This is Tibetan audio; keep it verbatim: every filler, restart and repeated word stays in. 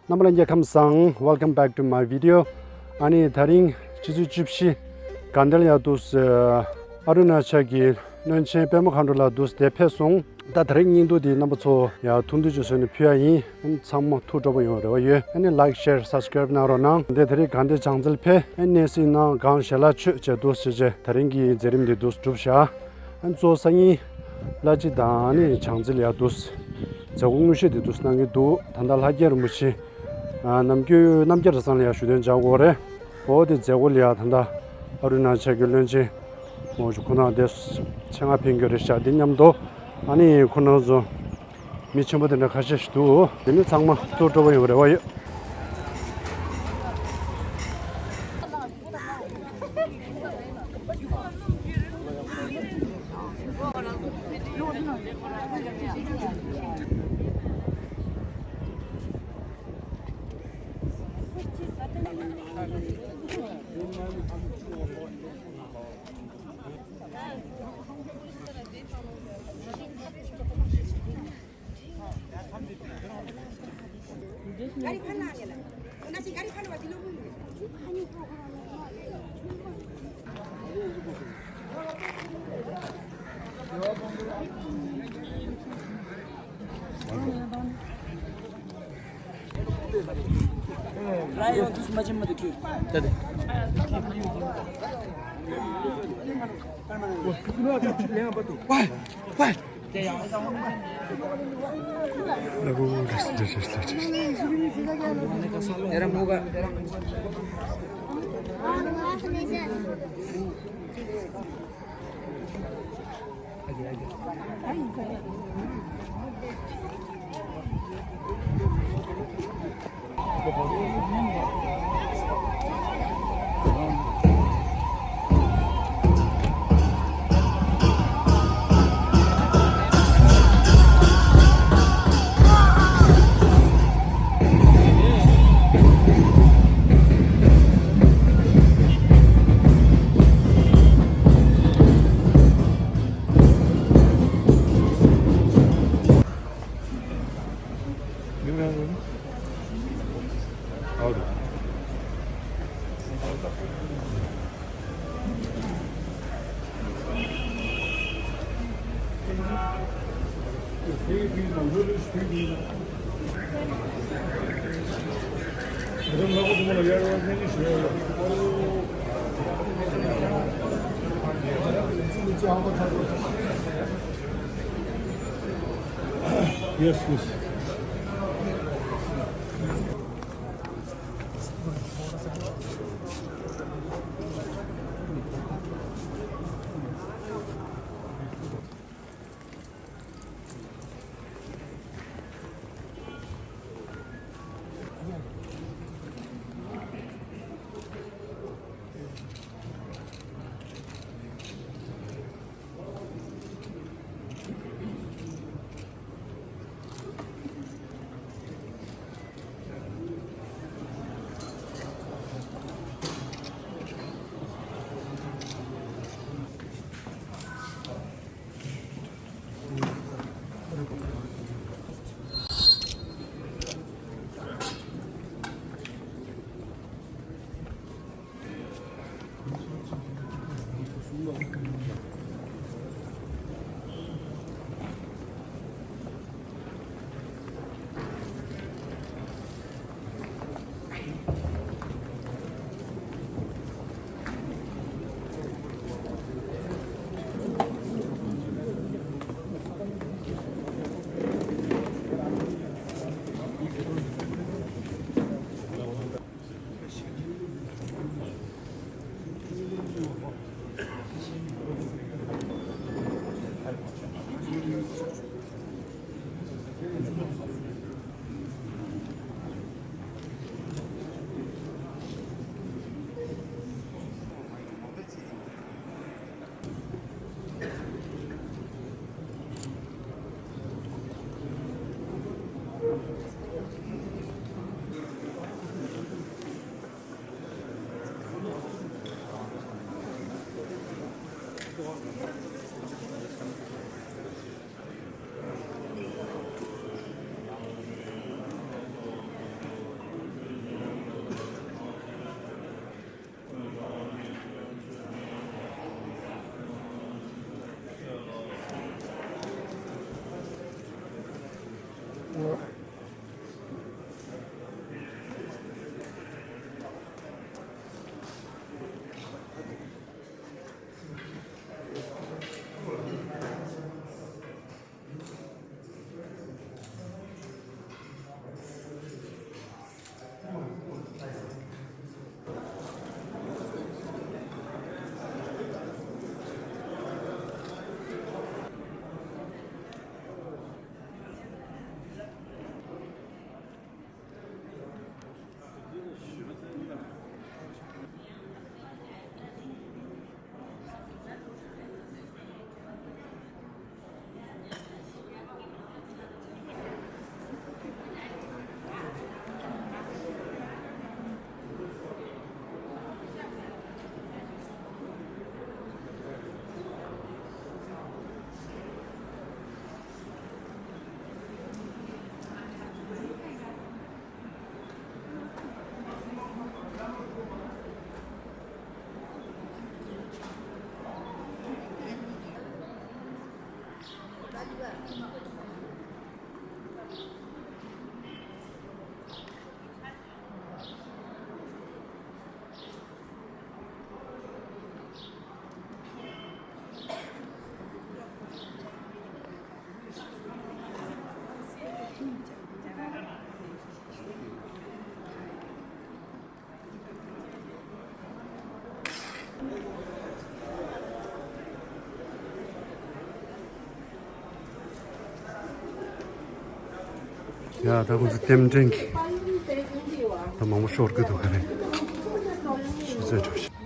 རྣམ་པ་ལྷན་རྒྱས་ཁམས་བཟང་། Welcome back to my video. ཨ་ནི་དེ་རིང་ཕྱི་ཚེས་བཅུ་བཞི་དགའ་ལྡན་ལ་ཡ་འདུག་སེ་ཨ་རུ་ན་ཅལ་གྱི་བློན་ཆེན་པད་མ་མཁའ་འགྲོ་ལགས་འདུག་སེ་དེ་ཕེབས་སོང་། ད་དེ་རིང་བརྙན་ཐུང་འདི་རྣམ་པ་ཚོ་ཡ་ཐུང་ཐུང་ཅིག་བཟོས་ནས་ཕུལ་ཡ་ཡིན། ཨ་ནི་ཚང་མ་ཐུགས་སྤྲོ་པོ་ཡོང་རེ་བ་ཡོད། ཨ་ནི་like, share, subscribe གནང་རོགས་གནང་། འདི་དེ་རིང་དགའ་ལྡན་བྱང་རྩེར་ཕེབས། ཨ་ནི་གནས་གཟིགས་གནང་། གང་ཞལ་ལག་མཆོད་བྱས་འདུག་སེ་བྱས་དེ་རིང་གི་མཛད་རིམ་འདི་འདུག་སེ་གྲུབ་བཞག། ཨ་ནི་གཙོ་བོ་སང་ཉིན་བླ་སྤྱི་དང་ཨ་ནི་བྱང་རྩེ་ལ་ཡ་འདུག་སེ་མཛད་སྒོ་དངོས་གཞི་འདི་འདུག་སེ་གནང་གི་འདུག། ད་ལྟ་ལྷ་རྒྱལ་རིན་པོ་ཆེ་ཨ་ནམ་རྒྱུན་རྣམ་རྒྱལ་གྲྭ་ཚང་ལ་ཡ་བཞུགས་གདན་འཇགས་ཀྱི་ཡོད་རེད། འོ་དེ་མཛད་སྒོ་ལ་ཡ་ད་ལྟ་ཨ་རུ་ན་ཅལ་གྱི་བློན་ཆེན་མོ་ཞིག་ཁོང་རྣམ་པ་དེ་ཆེད་མངགས་ཕེབས་ཀྱི་རེད་ཤག། འདི་མཉམ་དུ་ཨ་ནི་ཁོང་རྣམ་ཚོ་མི་ཆེན་པོ་དེ་འདྲ་ཁ་ཤས་ཤིག་འདུག། དེ་ནི་ཚང་མ་ཐུགས་སྤྲོ་པོ་ཡོང་རེ་བ་ཡོད། Yes, yes. ཡ་ད་ཁོང་ཚོ་རྟེན་འབྲེལ་གྱི་ད་མང་པོ་ཤོར་གི་འདུག་ག་རེ། ཤི་ཚོད་འགྲོ་ཤི།